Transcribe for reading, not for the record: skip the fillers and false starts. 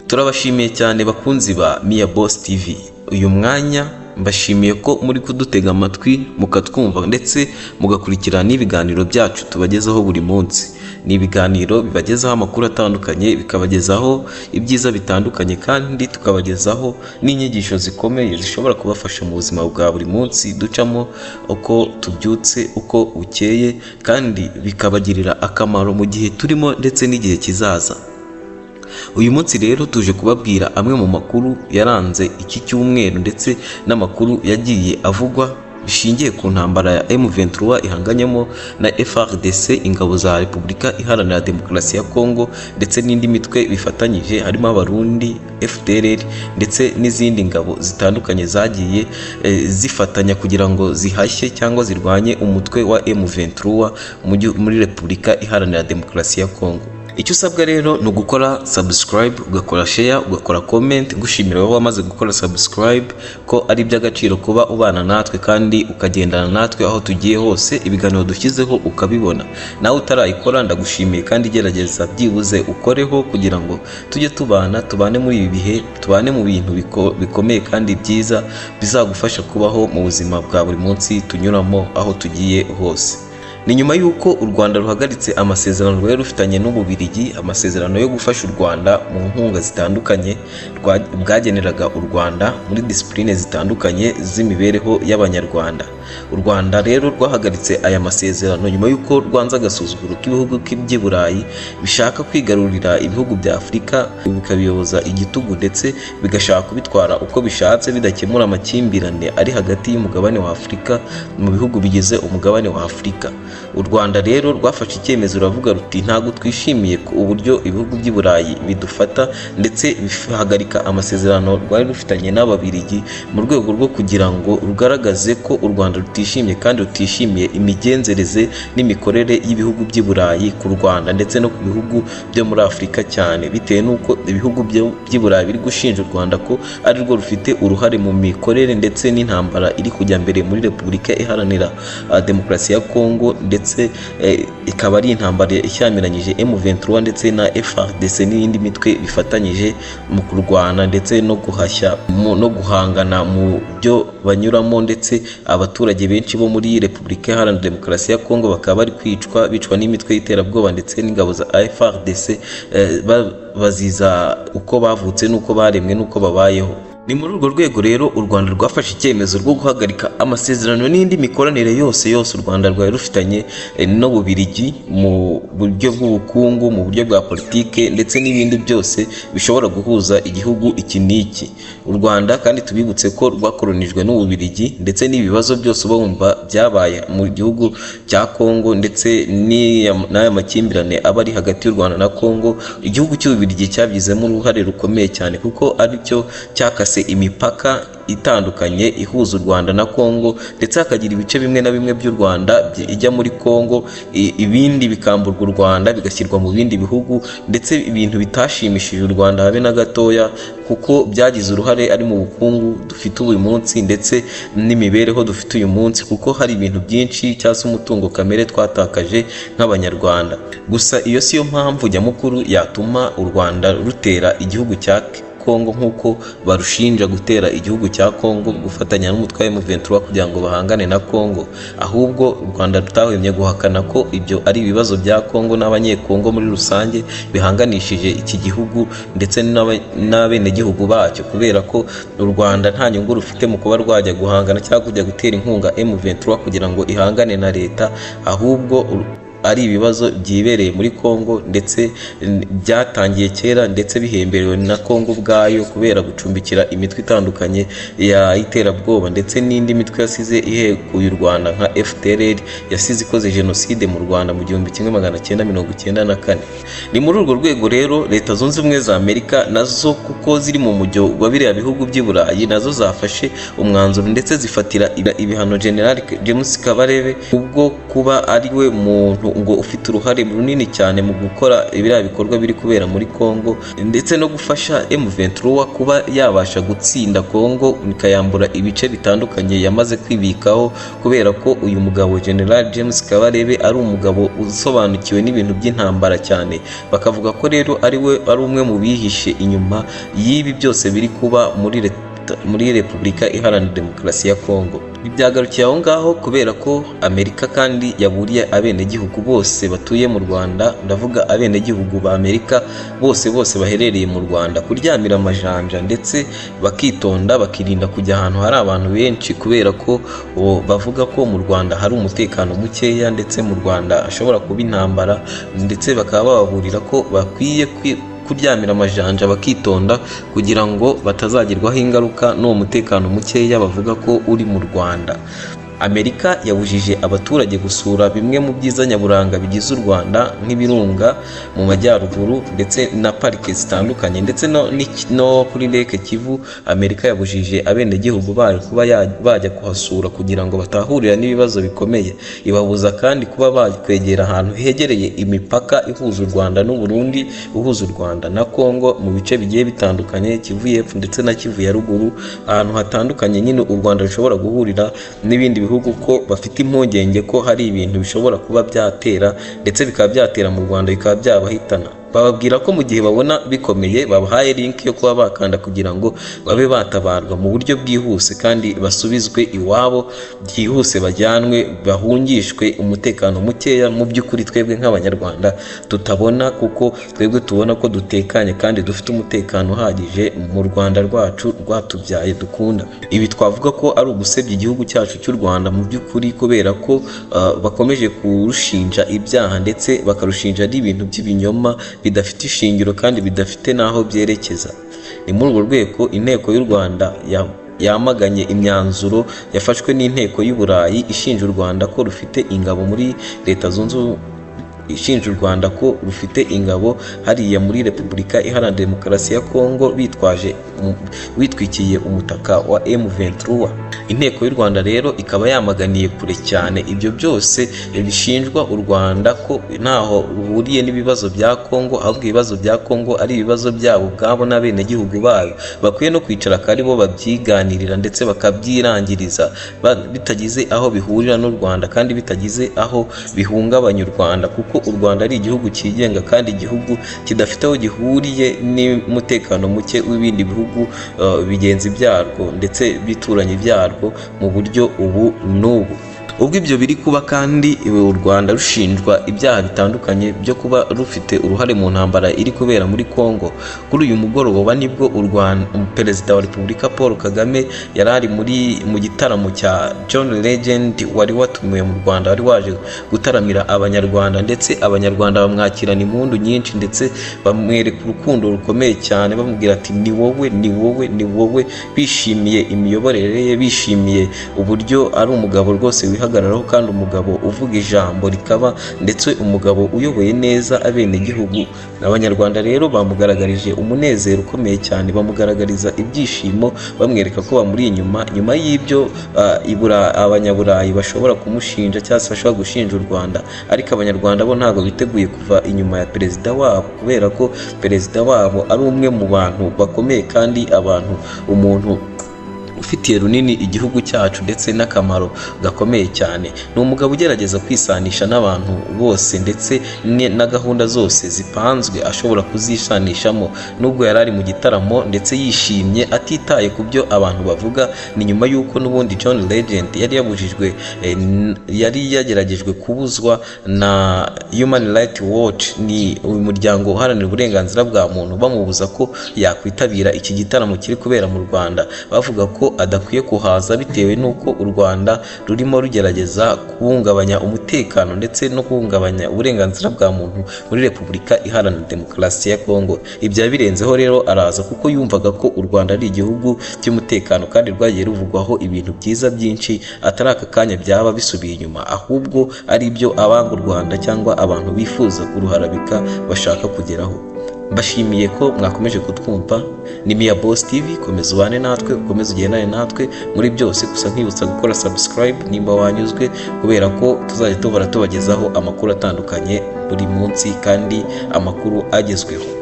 Turabashimiye cyane bakunzi ba Mia Boss TV. Uyu mwanya mbashimiye ko muri kudutega amatwi mukatwumva ndetse mugakurikirana n'ibiganiro byacu tubagezaho buri munsi. Ni ibiganiro bibagezaho amakuru atandukanye, bikabagezaho ibyiza bitandukanye, kandi tukabagezaho n'inyigisho zikomeye zishobora kubafasha mu buzima bwa buri munsi ducamo, uko tubyutse, uko bukeye, kandi bikabagirira akamaro mu gihe turimo ndetse n'igihe kizaza. Uyu munsi rero tuje kubabwira amwe mu makuru yaranze iki cyumweru ndetse n'amakuru yagiye avugwa bishingiye ku ntambara ya M23 ihanganyemo na FARDC, ingabo za Repubulika Iharanira Demokarasi ya Kongo, ndetse n'indi mitwe bifatanyije harimo Abarundi, FDLR ndetse n'izindi ngabo zitandukanye zagiye zifatanya kugira ngo zihashye cyangwa zirwanye umutwe wa M23 muri Repubulika Iharanira Demokarasi ya Kongo. Icyo usabwa rero ni ugukora subscribe, ugakora share, ugakora comment. Gushimira wowe wamaze gukora subscribe ko ari iby'agaciro kuba ubana natwe kandi ukagendana natwe aho tugiye hose, ibiganiro dushyizeho ukabibona. Nawe utarayikora, ndagushimiye, kandi gerageza byibuze ukoreho kugira ngo tujye tubana, tubane muri ibi bihe, tubane mu bintu bikomeye kandi byiza bizagufasha kubaho mu buzima bwa buri munsi tunyuramo aho tugiye hose. Ni nyuma y'uko u Rwanda ruhagaritse amasezerano rwari rufitanye n'Ububiligi, amasezerano yo gufasha u Rwanda mu nkunga zitandukanye bwageneraga u Rwanda muri disipurine zitandukanye z'imibereho y'Abanyarwanda. U Rwanda rero rwahagaritse aya masezerano nyuma y'uko rwanze agasuzuguro k'ibihugu by'i Burayi bishaka kwigarurira ibihugu bya Afurika, bikabiyoboza igitugu ndetse bigashaka kubitwara uko bishatse, bidakemura amakimbirane ari hagati y'umugabane wa Afurika mu bihugu bigize umugabane wa Afurika. U Rwanda rero rwafashe icyemezo, ruravuga ruti: "Ntabwo twishimiye uburyo ibihugu by'i Burayi bidufata," ndetse bihagarika amasezerano rwari rufitanye n'Ababiligi mu rwego rwo kugira ngo rugaragaze ko u Rwanda rutishimye kandi rutishimiye imigenzereze n'imikorere y'ibihugu by'i Burayi ku Rwanda ndetse no ku bihugu byo muri Afurika cyane, bitewe n'uko ibihugu by'i Burayi biri gushinja u Rwanda ko ari rwo rufite uruhare mu mikorere ndetse n'intambara iri kujya mbere muri Repubulika Iharanira Demokarasi ya Kongo, ndetse ikaba ari intambara ishyamiranyije M23 ndetse na FARDC n'iyindi mitwe bifatanyije mu kurwana ndetse no guhashya no guhangana mu byo banyuramo. Ndetse abaturage benshi bo muri Repubulika Iharanira Demokarasi ya Kongo bakaba bari kwicwa, bicwa n'imitwe y'iterabwoba ndetse n'ingabo za FARDC, baziza uko bavutse n'uko baremwe n'uko babayeho. Ni muri urwo rwego rero u Rwanda rwafashe icyemezo rwo guhagarika amasezerano n'indi mikoranire yose yose u Rwanda rwari rufitanye n'Ububirigi mu buryo bw'ubukungu, mu buryo bwa politike ndetse n'ibindi byose bishobora guhuza igihugu iki n'iki. U Rwanda kandi tubibutse ko rwakoronijwe n'Ububirigi, ndetse n'ibibazo byose uba wumva byabaye mu gihugu cya Kongo ndetse n'aya makimbirane aba ari hagati y'u Rwanda na Kongo, igihugu cy'Ububirigi cyabigizemo uruhare rukomeye cyane, kuko aricyo cyakase imipaka itandukanye ihuza u Rwanda na Kongo, ndetse hakagira ibice bimwe na bimwe by'u Rwanda ijya muri Kongo, ibindi bikamburwa u Rwanda bigashyirwa mu bindi bihugu, ndetse ibintu bitashimishije u Rwanda habe na gatoya, kuko byagize uruhare ari mu bukungu dufite uyu munsi ndetse n'imibereho dufite uyu munsi, kuko hari ibintu byinshi cyangwa se umutungo kamere twatakaje nk'Abanyarwanda. Gusa iyo siyo mpamvu nyamukuru yatuma u Rwanda rutera igihugu cya Kongo nk'uko barushinja gutera igihugu cya Kongo, gufatanya n'umutwe wa M23 kugira ngo bahangane na Kongo. Ahubwo u Rwanda rutahwemye guhakana ko ibyo ari ibibazo bya Kongo n'Abanyekongo muri rusange bihanganishije iki gihugu ndetse n'abenegihugu bacyo, kubera ko u Rwanda nta nyungu rufite mu kuba rwajya guhangana cyangwa kujya gutera inkunga M23 kugira ngo ihangane na leta, ahubwo ari ibibazo byibereye muri Kongo ndetse byatangiye kera, ndetse bihemberewe na Kongo ubwayo kubera gucumbikira imitwe itandukanye y'iterabwoba ndetse n'indi mitwe yasize ihekuye u Rwanda nka FDLR yasize ikoze jenoside mu Rwanda mu 1994. Ni muri urwo rwego rero Leta Zunze Ubumwe za Amerika nazo, kuko ziri mu mujyo wa biriya bihugu by'i Burayi, nazo zafashe umwanzuro ndetse zifatira ibihano General James Kabarebe ubwo kuba ari we muntu ngo ufite uruhare runini cyane mu gukora biriya bikorwa biri kubera muri Kongo, ndetse no gufasha M23 kuba yabasha gutsinda Kongo ikayambura ibice bitandukanye yamaze kwibikaho, kubera ko uyu mugabo General James Kabarebe ari umugabo usobanukiwe n'ibintu by'intambara cyane. Bakavuga ko rero ari we ari umwe mu bihishe inyuma y'ibi byose biri kuba muri Repubulika Iharanira Demokarasi ya Kongo. Ntibyagarukiye aho ngaho, kubera ko Amerika kandi yaburiye abenegihugu bose batuye mu Rwanda, ndavuga abenegihugu ba Amerika bose bose baherereye mu Rwanda, kuryamira amajanja ndetse bakitonda, bakirinda kujya ahantu hari abantu benshi, kubera ko bavuga ko mu Rwanda hari umutekano mukeya, ndetse mu Rwanda hashobora kuba intambara, ndetse bakaba bababurira ko bakwiye kuryamira amajanja bakitonda kugira ngo batazagirwaho ingaruka n'uwo mutekano mukeya bavuga ko uri mu Rwanda. Amerika yabujije abaturage gusura bimwe mu byiza nyaburanga bigize u Rwanda nk'ibirunga mu majyaruguru ndetse na parike zitandukanye, ndetse no kuri Lake Kivu. Amerika yabujije abenegihugu bayo kuba bajya kuhasura kugira ngo batahurira n'ibibazo bikomeye. Ibabuza kandi kuba bakwegera ahantu hegereye imipaka ihuza u Rwanda n'u Burundi, ihuza u Rwanda na Kongo mu bice bigiye bitandukanye, Kivu y'Epfo ndetse na Kivu ya Ruguru, ahantu hatandukanye nyine u Rwanda rushobora guhurira n'ibindi bihugu, ko bafite impungenge ko hari ibintu bishobora kuba byatera, ndetse bikaba byatera mu Rwanda bikaba byabahitana. Bababwira ko mu gihe babona bikomeye babahaye link yo kuba bakanda kugira ngo babe batabarwa mu buryo bwihuse kandi basubizwe iwabo byihuse, bajyanwe bahungishwe umutekano mukeya mu by'ukuri twebwe nk'Abanyarwanda tutabona, kuko twebwe tubona ko dutekanye kandi dufite umutekano uhagije mu Rwanda rwacu rwatubyaye dukunda. Ibi twavuga ko ari ugusebya igihugu cyacu cy'u Rwanda mu by'ukuri, kubera ko bakomeje kurushinja ibyaha ndetse bakarushinja n'ibintu by'ibinyoma bidafite ishingiro kandi bidafite n'aho byerekeza. Ni muri urwo rwego inteko y'u Rwanda yamaganye imyanzuro yafashwe n'inteko y'u Burayi ishinja u Rwanda ko rufite ingabo muri Leta Zunze ishinja u Rwanda ko rufite ingabo hariya muri Repubulika Iharanira Demokarasi ya Kongo bitwaje witwikiye umutaka wa M23. Inteko y'u Rwanda rero ikaba yamaganiye kure cyane ibyo byose bishinjwa u Rwanda ko ntaho ruhuriye n'ibibazo bya Kongo, ahubwo ibibazo bya Kongo ari ibibazo byabo ubwabo n'abenegihugu bayo, bakwiye no kwicara akaba bo babyiganirira ndetse bakabyirangiriza bitagize aho bihurira n'u Rwanda kandi bitagize aho bihungabanya u Rwanda, kuko u Rwanda ari igihugu cyigenga kandi igihugu kidafite aho gihuriye n'umutekano muke w'ibindi bihugu bigenzi byarwo ndetse bituranyi byarwo mu buryo ubu n'ubu. Ubwo ibyo biri kuba kandi u Rwanda rushinjwa ibyaha bitandukanye byo kuba rufite uruhare mu ntambara iri kubera muri Kongo, kuri uyu mugoroba nibwo u Rwanda Perezida wa Repubulika Paul Kagame yari ari mu gitaramo cya John Legend wari watumiwe mu Rwanda, wari waje gutaramira Abanyarwanda, ndetse Abanyarwanda bamwakirana impundu nyinshi ndetse bamwereka urukundo rukomeye cyane, bamubwira ati ni wowe, ni wowe, ni wowe, bishimiye imiyoborere ye, bishimiye uburyo ari umugabo rwose wihagararaho kandi umugabo uvuga ijambo rikaba, ndetse umugabo uyoboye neza abenegihugu. Abanyarwanda rero bamugaragarije umunezero ukomeye cyane, bamugaragariza ibyishimo, bamwereka ko bamuri inyuma. Nyuma y'ibyo Abanyaburayi bashobora kumushinja cyangwa se bashobora gushinja u Rwanda, ariko Abanyarwanda bo ntabwo biteguye kuva inyuma ya perezida wabo, kubera ko perezida wabo ari umwe mu bantu bakomeye kandi abantu umuntu ufitiye runini igihugu cyacu ndetse n'akamaro gakomeye cyane. Ni umugabo ugerageza kwisanisha n'abantu bose ndetse na gahunda zose zipanzwe ashobora kuzisanishamo, nubwo yari ari mu gitaramo ndetse yishimye atitaye ku byo abantu bavuga. Ni nyuma y'uko n'ubundi John Legend yari yabujijwe, yari yageragejwe kubuzwa na Human Rights Watch, ni umuryango uharanira uburenganzira bwa muntu, bamubuza ko yakwitabira iki gitaramo kiri kubera mu Rwanda, bavuga ko adakwiye kuhaza bitewe n'uko u Rwanda rurimo rugerageza guhungabanya umutekano ndetse no guhungabanya uburenganzira bwa muntu muri Repubulika Iharanira Demokarasi ya Kongo. Ibyo birenzeho rero araza kuko yumvaga ko u Rwanda ari igihugu cy'umutekano kandi rwagiye ruvugwaho ibintu byiza byinshi, atari aka kanya byaba bisubiye inyuma, ahubwo ari ibyo abanga u Rwanda cyangwa abantu bifuza kuruharabika bashaka kugeraho. Mbashimiye ko mwakomeje kutwumva. Ni Mia Boss TV, komeza ubane natwe, ukomeze ugendane natwe muri byose. Gusa nkwibutsa gukora subscribe nimba wanyuzwe, kubera ko tuzajya duhora tubagezaho amakuru atandukanye buri munsi kandi amakuru agezweho.